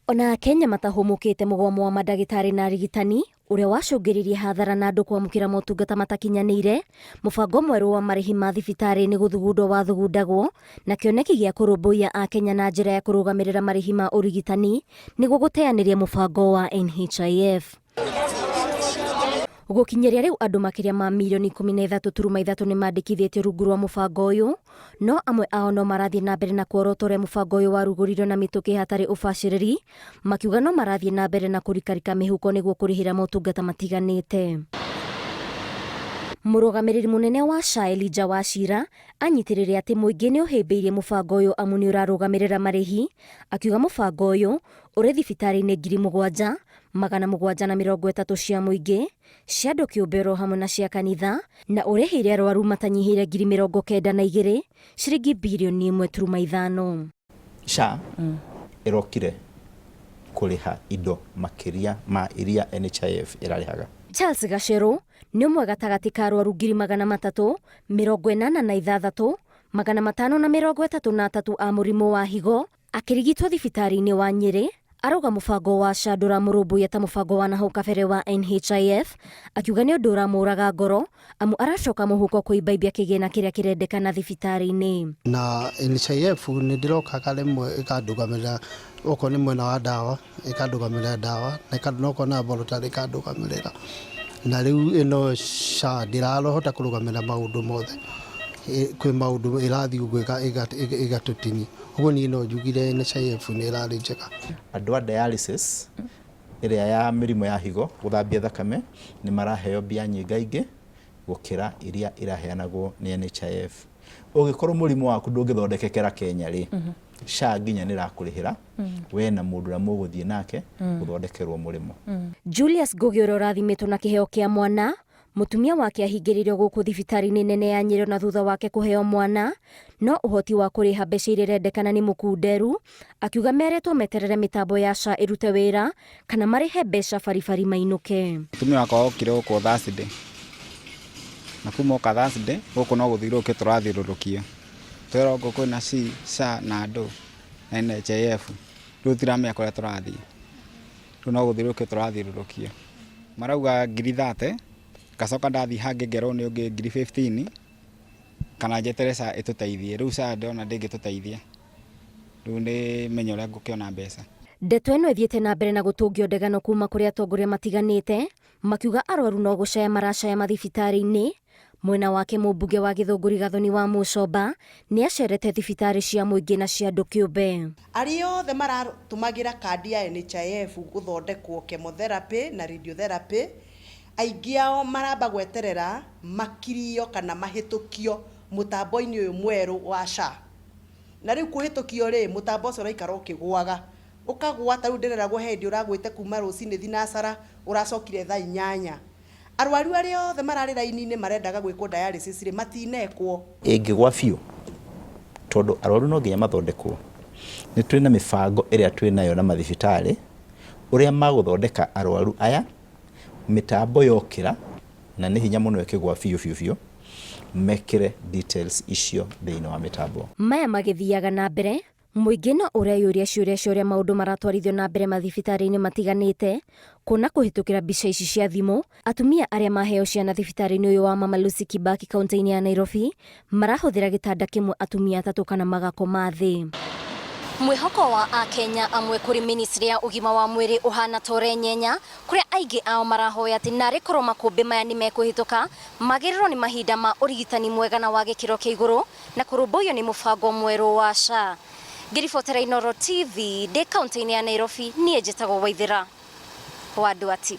Ona Akenya matahũmũkĩte mũgomo wa mandagĩtarĩ na arigitani ũrĩa wacũngĩrĩirie hathara na andũ kwamũkĩra motungata matakinyanĩire, mũbango mwerũ wa marĩhi ma thibitarĩ nĩ gũthugundwo wathugundagwo na kĩoneki gĩa kũrũmbũiya Akenya na njĩra ya kũrũgamĩrĩra marĩhi ma ũrigitani nĩguo gũteanĩria mũbango wa NHIF. Gũkinyĩria rĩu andũ makĩria ma mirioni 13.3 nĩ mandĩkithĩtio rungu rwa mũbango ũyũ, no amwe ao no marathiĩ na mbere na kuorota ũrĩa mũbango ũyũ warugũririo na mĩtũkĩ hatarĩ ũbacĩrĩri, makiuga no marathiĩ na mbere na kũrikarika mĩhuko nĩguo kũrĩhĩra motungata matiganĩte. Mũrũgamĩrĩri mũnene wa SHA Elijah Wachira anyitĩrĩire atĩ mũingĩ nĩ ũhĩmbĩirie mũbango ũyũ amu nĩ ũrarũgamĩrĩra marĩhi, akiuga mũbango ũyũ ũrĩ thibitarĩ-inĩ 7730 cia mũingĩ, cia andũ kĩũmbe oro hamwe na cia kanitha, na ũrĩhĩire arwaru matanyihĩire 92,000 ciringi birioni 1.5. SHA ĩrokire kũrĩha indo makĩria ma iria NHIF ĩrarĩhaga. Charles Gacerũ nĩ ũmwe gatagatĩ ka arwaru 386,533 a mũrimũ wa higo Akĩrigitwo thibitarĩ-inĩ wa Nyĩrĩ, arauga mũbango wa SHA ndũramũrũmbũiya ta mũbango wa nahau kabere wa NHIF, akiuga nĩ ũndũ ũramũraga ngoro amu aracoka mũhuko kũimbaimbia kĩgĩna kĩrĩa kĩrendekana thibitarĩ-inĩ. Na NHIF nĩ ndĩrokaga rĩmwe ĩkandũgamĩrĩra okorwo nĩ mwena wa ndawa ĩkandũgamĩrĩra ndawa na okorwo nĩ laboratory ĩkandũgamĩrĩra. Na rĩu ĩno SHA ndĩrahota kũrũgamĩrĩra maũndũ mothe, kwĩ maũndũ ĩrathiĩ ũguo ĩgatũtinia. Ũguo niĩ no njugire NHIF nĩ ĩrarĩ njega. Andũ a dialysis ĩrĩa ya mĩrimũ ya higo gũthambia thakame nĩ maraheo mbia nyingaingĩ gũkĩra iria iraheanagwo nĩ NHIF. Ũngĩkorwo mũrimũ waku ndũngĩthondekekera Kenya rĩ, SHA nginya nĩ ĩrakũrĩhĩra we na mũndũ ũrĩa mũgũthiĩ nake gũthondekerwo mũrĩmo. Julius Ngũgĩ ũrĩa ũrathimĩtwo na kĩheo kĩa mwana Mũtumia wake ahingĩrĩirio gũkũ thibitarĩ-inĩ nene ya Nyĩrĩ ona thutha wake kũheo mwana, no ũhoti wa kũrĩha mbeca iria irendekana nĩ mũkunderu, akiuga meretwo meterere mĩtambo ya SHA ĩrute wĩra kana marĩhe mbeca baribari mainũke. Mũtumia wakwa okire gũkũ Thursday, na kuma oka Thursday gũkũ no gũthiũrũrũkio tũrathiũrũrũkio. Twerwo gũkũ kwĩna SHA, SHA na ndũ na NHIF, rĩu tũtiramenya kũrĩa tũrathiĩ. Rĩu no gũthiũrũrũkio tũrathiũrũrũkio. Marauga 30,000, ngacoka ndathiĩ hangĩ ngerwo nĩ ũngĩ 15,000 kana njeterere SHA ĩtũteithie. Rĩu SHA ndĩrona ndĩngĩtũteithia, rĩu nĩ menye ũrĩa ngũkĩona mbeca. Ndeto ĩno ĩthiĩte na mbere na gũtũngio ndegano kuma kũrĩ atongoria matiganĩte makiuga arwaru no gũcaya maracaya mathibitarĩ-inĩ. Mwena wake mũmbunge wa Gĩthũngũri Gathoni wa Mũcomba nĩ acerete thibitarĩ cia mũingĩ na cia andũ kĩũmbe. Arĩa othe maratũmagĩra kandi ya NHIF gũthondekwo chemotherapy na radiotherapy, aingĩ ao maramba gweterera makirio kana mahĩtũkio mũtambo-inĩ ũyũ mwerũ wa SHA. Na rĩu kũhĩtũkio rĩ, mũtambo ũcio ũraikara ũkĩgũaga. Ũkagũa, ta rĩu ndĩreragwo he hĩndĩ ũragwĩte kuma rũcinĩ thinacara, ũracokire thaa inyanya. Arwaru arĩa othe mararĩ raini-inĩ marendaga gwĩkwo dialysis rĩ, matinekwo. Ĩngĩgwa biũ, tondũ arwaru no nginya mathondekwo, nĩ twĩ na mĩbango ĩrĩa twĩ nayo na mathibitarĩ, ũrĩa magũthondeka arwaru aya, mĩtambo yokĩra, na nĩ hinya mũno ĩkĩgwa biũ biũ biũ, mekĩre details icio thĩinĩ wa mĩtambo. Maya magĩthiaga na mbere, Mũingĩ no ũreyũria ciũria cia ũrĩa maũndũ maratwarithio na mbere mathibitarĩ-inĩ matiganĩte, kuona kũhĩtũkĩra mbica ici cia thimũ, atumia arĩa maheo ciana thibitarĩ-inĩ ũyũ wa Mama Lucy Kibaki kaunti-inĩ ya Nairobi marahũthĩra gĩtanda kĩmwe atumia atatũ kana magakoma thĩ. Mwĩhoko wa Akenya amwe kũrĩ ministry ya ũgima wa mwĩrĩ ũhana ta ũrenyenya, kũrĩa aingĩ ao marahoya atĩ narĩ korwo makũmbĩ maya nĩmekũhĩtũka, magĩrĩrwo nĩ mahinda ma ũrigitani mwega na wa gĩkĩro kĩa igũrũ na kũrũmbũiyo nĩ mũbango mwerũ wa SHA. Ngĩribotera Inooro TV ndĩ kaunti-inĩ ya Nairobi, niĩ njĩtagwo Waithĩra wa Nduati.